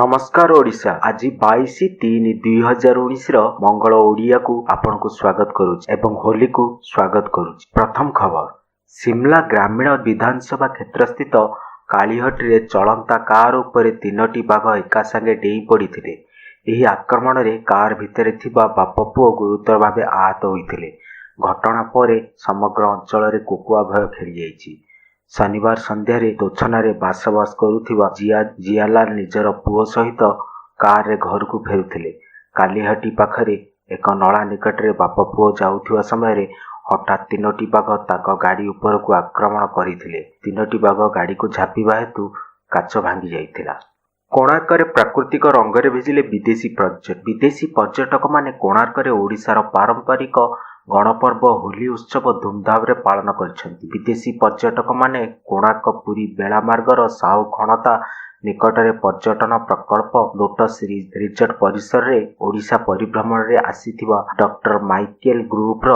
ନମସ୍କାର ଓଡ଼ିଶା, ଆଜି 22/3/2019ର ମଙ୍ଗଳ ଓଡ଼ିଆକୁ ଆପଣଙ୍କୁ ସ୍ୱାଗତ କରୁଛି ଏବଂ ହୋଲିକୁ ସ୍ୱାଗତ କରୁଛି। ପ୍ରଥମ ଖବର, ସିମଲା ଗ୍ରାମୀଣ ବିଧାନସଭା କ୍ଷେତ୍ରସ୍ଥିତ କାଳିହଟିରେ ଚଳନ୍ତା କାର ଉପରେ ତିନୋଟି ବାଘ ଏକାସାଙ୍ଗେ ଡେଇଁ ପଡ଼ିଥିଲେ। ଏହି ଆକ୍ରମଣରେ କାର ଭିତରେ ଥିବା ବାପ ପୁଅ ଗୁରୁତର ଭାବେ ଆହତ ହୋଇଥିଲେ। ଘଟଣା ପରେ ସମଗ୍ର ଅଞ୍ଚଳରେ କୋକୁଆ ଭୟ ଖେଳିଯାଇଛି। ଶନିବାର ସନ୍ଧ୍ୟାରେ ଦୋଛନାରେ ବସବାସ କରୁଥିବା ଜିଆଲାଲ ନିଜର ପୁଅ ସହିତ କାରରେ ଘରକୁ ଫେରୁଥିଲେ। କାଲିହାଟି ପାଖରେ ଏକ ନଳା ନିକଟରେ ବାପ ପୁଅ ଯାଉଥିବା ସମୟରେ ହଠାତ୍ ତିନୋଟି ବାଘ ତାଙ୍କ ଗାଡ଼ି ଉପରକୁ ଆକ୍ରମଣ କରିଥିଲେ। ତିନୋଟି ବାଘ ଗାଡ଼ିକୁ ଝାମ୍ପିବା ହେତୁ କାଚ ଭାଙ୍ଗି ଯାଇଥିଲା। କୋଣାର୍କରେ ପ୍ରାକୃତିକ ରଙ୍ଗରେ ଭିଜିଲେ ବିଦେଶୀ ପର୍ଯ୍ୟଟକ। ବିଦେଶୀ ପର୍ଯ୍ୟଟକମାନେ କୋଣାର୍କରେ ଓଡ଼ିଶାର ପାରମ୍ପରିକ ଗଣପର୍ବ ହୋଲି ଉତ୍ସବ ଧୁମଧାମରେ ପାଳନ କରିଛନ୍ତି। ବିଦେଶୀ ପର୍ଯ୍ୟଟକମାନେ କୋଣାର୍କ ପୁରୀ ବେଳାମାର୍ଗର ସାହୁ ଖଣତା ନିକଟରେ ପର୍ଯ୍ୟଟନ ପ୍ରକଳ୍ପ ଲୋଟସ୍ ରିଜର୍ଟ ପରିସରରେ ଓଡ଼ିଶା ପରିଭ୍ରମଣରେ ଆସିଥିବା ଡକ୍ଟର ମାଇକେଲ ଗ୍ରୁପର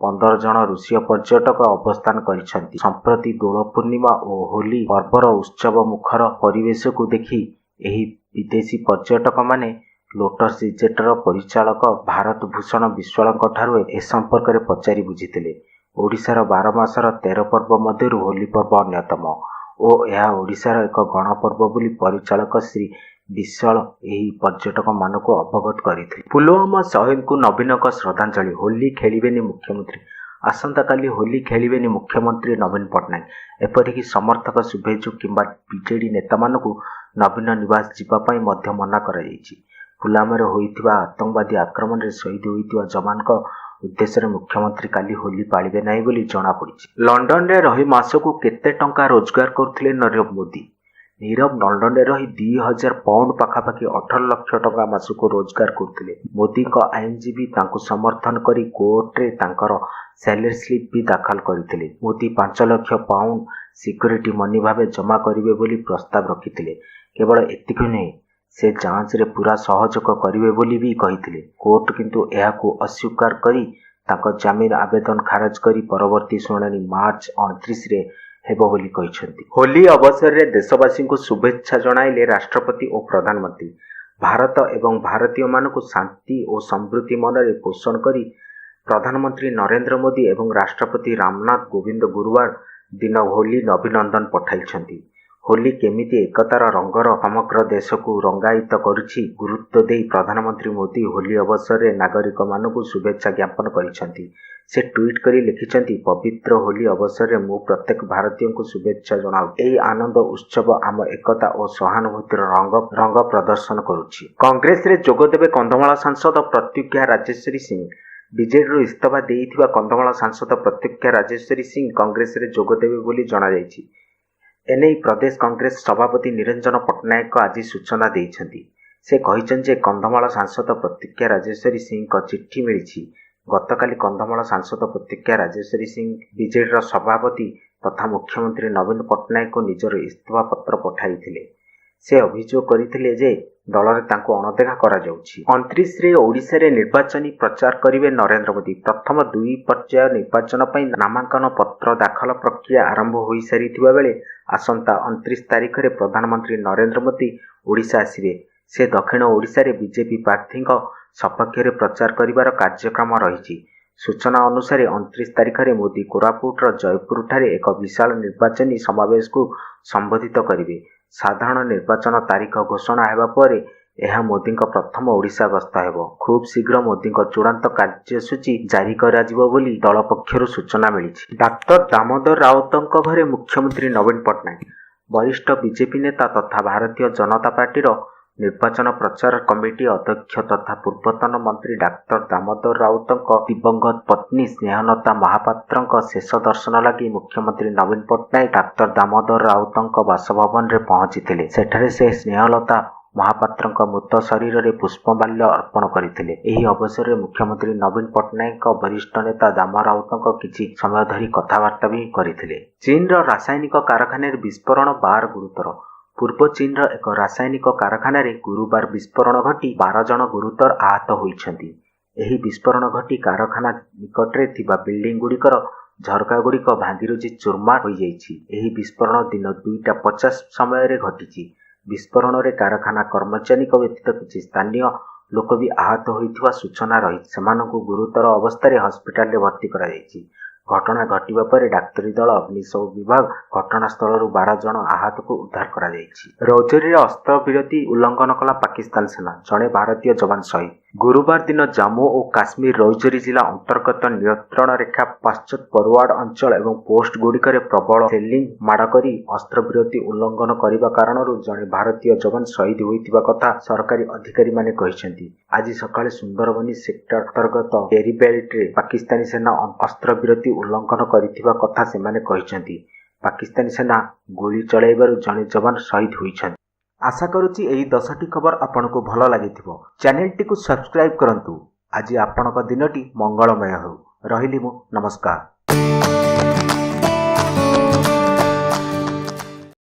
15 ଜଣ ରୁଷୀୟ ପର୍ଯ୍ୟଟକ ଅବସ୍ଥାନ କରିଛନ୍ତି। ସମ୍ପ୍ରତି ଦୋଳ ପୂର୍ଣ୍ଣିମା ଓ ହୋଲି ପର୍ବର ଉତ୍ସବ ମୁଖର ପରିବେଶକୁ ଦେଖି ଏହି ବିଦେଶୀ ପର୍ଯ୍ୟଟକମାନେ ଲୋଟସ୍ ରିଜର୍ଟର ପରିଚାଳକ ଭାରତ ଭୂଷଣ ବିଶ୍ୱାଳଙ୍କଠାରୁ ଏ ସମ୍ପର୍କରେ ପଚାରି ବୁଝିଥିଲେ। ଓଡ଼ିଶାର 12 ମାସର 13 ପର୍ବ ମଧ୍ୟରୁ ହୋଲି ପର୍ବ ଅନ୍ୟତମ ଓ ଏହା ଓଡ଼ିଶାର ଏକ ଗଣପର୍ବ ବୋଲି ପରିଚାଳକ ଶ୍ରୀ ବିଶ୍ୱାଳ ଏହି ପର୍ଯ୍ୟଟକମାନଙ୍କୁ ଅବଗତ କରିଥିଲେ। ପୁଲୱାମା ଶହୀଦଙ୍କୁ ନବୀନଙ୍କ ଶ୍ରଦ୍ଧାଞ୍ଜଳି, ହୋଲି ଖେଳିବେନି ମୁଖ୍ୟମନ୍ତ୍ରୀ। ଆସନ୍ତାକାଲି ହୋଲି ଖେଳିବେନି ମୁଖ୍ୟମନ୍ତ୍ରୀ ନବୀନ ପଟ୍ଟନାୟକ। ଏପରିକି ସମର୍ଥକ, ଶୁଭେଚ୍ଛୁ କିମ୍ବା ବିଜେଡି ନେତାମାନଙ୍କୁ ନବୀନ ନିବାସ ଯିବା ପାଇଁ ମଧ୍ୟ ମନା କରାଯାଇଛି। ପୁଲୱାମାରେ ହୋଇଥିବା ଆତଙ୍କବାଦୀ ଆକ୍ରମଣରେ ଶହୀଦ ହୋଇଥିବା ଯବାନଙ୍କ ଉଦ୍ଦେଶ୍ୟରେ ମୁଖ୍ୟମନ୍ତ୍ରୀ କାଲି ହୋଲି ପାଳିବେ ନାହିଁ ବୋଲି ଜଣାପଡ଼ିଛି। ଲଣ୍ଡନରେ ରହି ମାସକୁ କେତେ ଟଙ୍କା ରୋଜଗାର କରୁଥିଲେ ନୀରବ ମୋଦି? ନୀରବ ଲଣ୍ଡନରେ ରହି 2000 ପାଉଣ୍ଡ, ପାଖାପାଖି 18 ଲକ୍ଷ ଟଙ୍କା ମାସକୁ ରୋଜଗାର କରୁଥିଲେ। ମୋଦିଙ୍କ ଆଇନଜୀବୀ ତାଙ୍କୁ ସମର୍ଥନ କରି କୋର୍ଟରେ ତାଙ୍କର ସ୍ୟାଲେରୀ ସ୍ଲିପ୍ ବି ଦାଖଲ କରିଥିଲେ। ମୋଦି 5 ଲକ୍ଷ ପାଉଣ୍ଡ ସିକ୍ୟୁରିଟି ମନି ଭାବେ ଜମା କରିବେ ବୋଲି ପ୍ରସ୍ତାବ ରଖିଥିଲେ। କେବଳ ଏତିକି ନୁହେଁ, ସେ ଯାଞ୍ଚରେ ପୂରା ସହଯୋଗ କରିବେ ବୋଲି ବି କହିଥିଲେ। କୋର୍ଟ କିନ୍ତୁ ଏହାକୁ ଅସ୍ୱୀକାର କରି ତାଙ୍କ ଜାମିନ ଆବେଦନ ଖାରଜ କରି ପରବର୍ତ୍ତୀ ଶୁଣାଣି ମାର୍ଚ୍ଚ 29ରେ ହେବ ବୋଲି କହିଛନ୍ତି। ହୋଲି ଅବସରରେ ଦେଶବାସୀଙ୍କୁ ଶୁଭେଚ୍ଛା ଜଣାଇଲେ ରାଷ୍ଟ୍ରପତି ଓ ପ୍ରଧାନମନ୍ତ୍ରୀ। ଭାରତ ଏବଂ ଭାରତୀୟମାନଙ୍କୁ ଶାନ୍ତି ଓ ସମୃଦ୍ଧି ମନରେ ପୋଷଣ କରି ପ୍ରଧାନମନ୍ତ୍ରୀ ନରେନ୍ଦ୍ର ମୋଦି ଏବଂ ରାଷ୍ଟ୍ରପତି ରାମନାଥ କୋବିନ୍ଦ ଗୁରୁବାର ଦିନ ହୋଲି ଅଭିନନ୍ଦନ ପଠାଇଛନ୍ତି। ହୋଲି କେମିତି ଏକତାର ରଙ୍ଗର ସମଗ୍ର ଦେଶକୁ ରଙ୍ଗାୟିତ କରୁଛି ଗୁରୁତ୍ୱ ଦେଇ ପ୍ରଧାନମନ୍ତ୍ରୀ ମୋଦି ହୋଲି ଅବସରରେ ନାଗରିକମାନଙ୍କୁ ଶୁଭେଚ୍ଛା ଜ୍ଞାପନ କରିଛନ୍ତି। ସେ ଟ୍ୱିଟ୍ କରି ଲେଖିଛନ୍ତି, ପବିତ୍ର ହୋଲି ଅବସରରେ ମୁଁ ପ୍ରତ୍ୟେକ ଭାରତୀୟଙ୍କୁ ଶୁଭେଚ୍ଛା ଜଣାଉଛି। ଏହି ଆନନ୍ଦ ଉତ୍ସବ ଆମ ଏକତା ଓ ସହାନୁଭୂତିର ରଙ୍ଗ ପ୍ରଦର୍ଶନ କରୁଛି। କଂଗ୍ରେସରେ ଯୋଗଦେବେ କନ୍ଧମାଳ ସାଂସଦ ପ୍ରତ୍ୟୁକ୍ଷା ରାଜେଶ୍ୱରୀ ସିଂ। ବିଜେଡିରୁ ଇସ୍ତଫା ଦେଇଥିବା କନ୍ଧମାଳ ସାଂସଦ ପ୍ରତ୍ୟୁକ୍ଷା ରାଜେଶ୍ୱରୀ ସିଂ କଂଗ୍ରେସରେ ଯୋଗଦେବେ ବୋଲି ଜଣାଯାଇଛି। ଏନେଇ ପ୍ରଦେଶ କଂଗ୍ରେସ ସଭାପତି ନିରଞ୍ଜନ ପଟ୍ଟନାୟକ ଆଜି ସୂଚନା ଦେଇଛନ୍ତି। ସେ କହିଛନ୍ତି ଯେ କନ୍ଧମାଳ ସାଂସଦ ପ୍ରତ୍ୟୁକ୍ଷା ରାଜେଶ୍ୱରୀ ସିଂଙ୍କ ଚିଠି ମିଳିଛି। ଗତକାଲି କନ୍ଧମାଳ ସାଂସଦ ପ୍ରତ୍ୟୁକ୍ଷା ରାଜେଶ୍ୱରୀ ସିଂ ବିଜେଡିର ସଭାପତି ତଥା ମୁଖ୍ୟମନ୍ତ୍ରୀ ନବୀନ ପଟ୍ଟନାୟକଙ୍କୁ ନିଜର ଇସ୍ତଫା ପତ୍ର ପଠାଇଥିଲେ। ସେ ଅଭିଯୋଗ କରିଥିଲେ ଯେ ଦଳରେ ତାଙ୍କୁ ଅଣଦେଖା କରାଯାଉଛି। 29ରେ ଓଡ଼ିଶାରେ ନିର୍ବାଚନୀ ପ୍ରଚାର କରିବେ ନରେନ୍ଦ୍ର ମୋଦି। ପ୍ରଥମ ଦୁଇ ପର୍ଯ୍ୟାୟ ନିର୍ବାଚନ ପାଇଁ ନାମାଙ୍କନ ପତ୍ର ଦାଖଲ ପ୍ରକ୍ରିୟା ଆରମ୍ଭ ହୋଇସାରିଥିବା ବେଳେ ଆସନ୍ତା 29 ତାରିଖରେ ପ୍ରଧାନମନ୍ତ୍ରୀ ନରେନ୍ଦ୍ର ମୋଦି ଓଡ଼ିଶା ଆସିବେ। ସେ ଦକ୍ଷିଣ ଓଡ଼ିଶାରେ ବିଜେପି ପ୍ରାର୍ଥୀଙ୍କ ସପକ୍ଷରେ ପ୍ରଚାର କରିବାର କାର୍ଯ୍ୟକ୍ରମ ରହିଛି। ସୂଚନା ଅନୁସାରେ 29 ତାରିଖରେ ମୋଦି କୋରାପୁଟର ଜୟପୁରଠାରେ ଏକ ବିଶାଳ ନିର୍ବାଚନୀ ସମାବେଶକୁ ସମ୍ବୋଧିତ କରିବେ। ସାଧାରଣ ନିର୍ବାଚନ ତାରିଖ ଘୋଷଣା ହେବା ପରେ ଏହା ମୋଦିଙ୍କ ପ୍ରଥମ ଓଡ଼ିଶା ଗସ୍ତ ହେବ। ଖୁବ୍ ଶୀଘ୍ର ମୋଦିଙ୍କ ଚୂଡ଼ାନ୍ତ କାର୍ଯ୍ୟସୂଚୀ ଜାରି କରାଯିବ ବୋଲି ଦଳ ପକ୍ଷରୁ ସୂଚନା ମିଳିଛି। ଡାକ୍ତର ଦାମୋଦର ରାଉତଙ୍କ ଘରେ ମୁଖ୍ୟମନ୍ତ୍ରୀ ନବୀନ ପଟ୍ଟନାୟକ। ବରିଷ୍ଠ ବିଜେପି ନେତା ତଥା ଭାରତୀୟ ଜନତା ପାର୍ଟିର ନିର୍ବାଚନ ପ୍ରଚାର କମିଟି ଅଧ୍ୟକ୍ଷ ତଥା ପୂର୍ବତନ ମନ୍ତ୍ରୀ ଡାକ୍ତର ଦାମୋଦର ରାଉତଙ୍କ ଦିବଂଗତ ପତ୍ନୀ ସ୍ନେହଲତା ମହାପାତ୍ରଙ୍କ ଶେଷ ଦର୍ଶନ ଲାଗି ମୁଖ୍ୟମନ୍ତ୍ରୀ ନବୀନ ପଟ୍ଟନାୟକ ଡାକ୍ତର ଦାମୋଦର ରାଉତଙ୍କ ବାସଭବନରେ ପହଞ୍ଚିଥିଲେ। ସେଠାରେ ସେ ସ୍ନେହଲତା ମହାପାତ୍ରଙ୍କ ମୃତ ଶରୀରରେ ପୁଷ୍ପମାଲ୍ୟ ଅର୍ପଣ କରିଥିଲେ। ଏହି ଅବସରରେ ମୁଖ୍ୟମନ୍ତ୍ରୀ ନବୀନ ପଟ୍ଟନାୟକଙ୍କ ବରିଷ୍ଠ ନେତା ଦାମ ରାଉତଙ୍କ କିଛି ସମୟ ଧରି କଥାବାର୍ତ୍ତା ବି କରିଥିଲେ। ଚୀନର ରାସାୟନିକ କାରଖାନାରେ ବିସ୍ଫୋରଣ, 12 ଗୁରୁତର। ପୂର୍ବ ଚୀନର ଏକ ରାସାୟନିକ କାରଖାନାରେ ଗୁରୁବାର ବିସ୍ଫୋରଣ ଘଟି 12 ଜଣ ଗୁରୁତର ଆହତ ହୋଇଛନ୍ତି। ଏହି ବିସ୍ଫୋରଣ ଘଟି କାରଖାନା ନିକଟରେ ଥିବା ବିଲ୍ଡିଂଗୁଡ଼ିକର ଝରକାଗୁଡ଼ିକ ଭାଙ୍ଗିରୁଜି ଚୁରମାର ହୋଇଯାଇଛି। ଏହି ବିସ୍ଫୋରଣ ଦିନ 2:50 ସମୟରେ ଘଟିଛି। ବିସ୍ଫୋରଣରେ କାରଖାନା କର୍ମଚାରୀଙ୍କ ବ୍ୟତୀତ କିଛି ସ୍ଥାନୀୟ ଲୋକ ବି ଆହତ ହୋଇଥିବା ସୂଚନା ରହିଛି। ସେମାନଙ୍କୁ ଗୁରୁତର ଅବସ୍ଥାରେ ହସ୍ପିଟାଲରେ ଭର୍ତ୍ତି କରାଯାଇଛି। ଘଟଣା ଘଟିବା ପରେ ଡାକ୍ତରୀ ଦଳ, ଅଗ୍ନିଶମ ବିଭାଗ ଘଟଣାସ୍ଥଳରୁ 12 ଜଣ ଆହତକୁ ଉଦ୍ଧାର କରାଯାଇଛି। ରଜୌରୀରେ ଅସ୍ତ୍ରବିରତି ଉଲ୍ଲଂଘନ କଲା ପାକିସ୍ତାନ ସେନା, ଜଣେ ଭାରତୀୟ ଯବାନ ଶହୀଦ। ଗୁରୁବାର ଦିନ ଜାମ୍ମୁ ଓ କାଶ୍ମୀର ରଜୌରୀ ଜିଲ୍ଲା ଅନ୍ତର୍ଗତ ନିୟନ୍ତ୍ରଣ ରେଖା ପଶ୍ଚାତ ଫରୱାର୍ଡ ଅଞ୍ଚଳ ଏବଂ ପୋଷ୍ଟଗୁଡ଼ିକରେ ପ୍ରବଳ ସେଲିଂ ମାଡ଼ କରି ଅସ୍ତ୍ରବିରତି ଉଲ୍ଲଂଘନ କରିବା କାରଣରୁ ଜଣେ ଭାରତୀୟ ଯବାନ ଶହୀଦ ହୋଇଥିବା କଥା ସରକାରୀ ଅଧିକାରୀମାନେ କହିଛନ୍ତି। ଆଜି ସକାଳେ ସୁନ୍ଦରବନୀ ସେକ୍ଟର ଅନ୍ତର୍ଗତ ଚେରିବେଲ୍ଟରେ ପାକିସ୍ତାନୀ ସେନା ଅସ୍ତ୍ରବିରତି ଉଲ୍ଲଂଘନ କରିଥିବା କଥା ସେମାନେ କହିଛନ୍ତି। ପାକିସ୍ତାନୀ ସେନା ଗୁଳି ଚଳାଇବାରୁ ଜଣେ ଯବାନ ଶହୀଦ ହୋଇଛନ୍ତି। ଆଶା କରୁଛି ଏହି 10ଟି ଖବର ଆପଣଙ୍କୁ ଭଲ ଲାଗିଥିବ। ଚ୍ୟାନେଲଟିକୁ ସବସ୍କ୍ରାଇବ୍ କରନ୍ତୁ। ଆଜି ଆପଣଙ୍କ ଦିନଟି ମଙ୍ଗଳମୟ ହେଉ। ରହିଲି ମୁଁ, ନମସ୍କାର।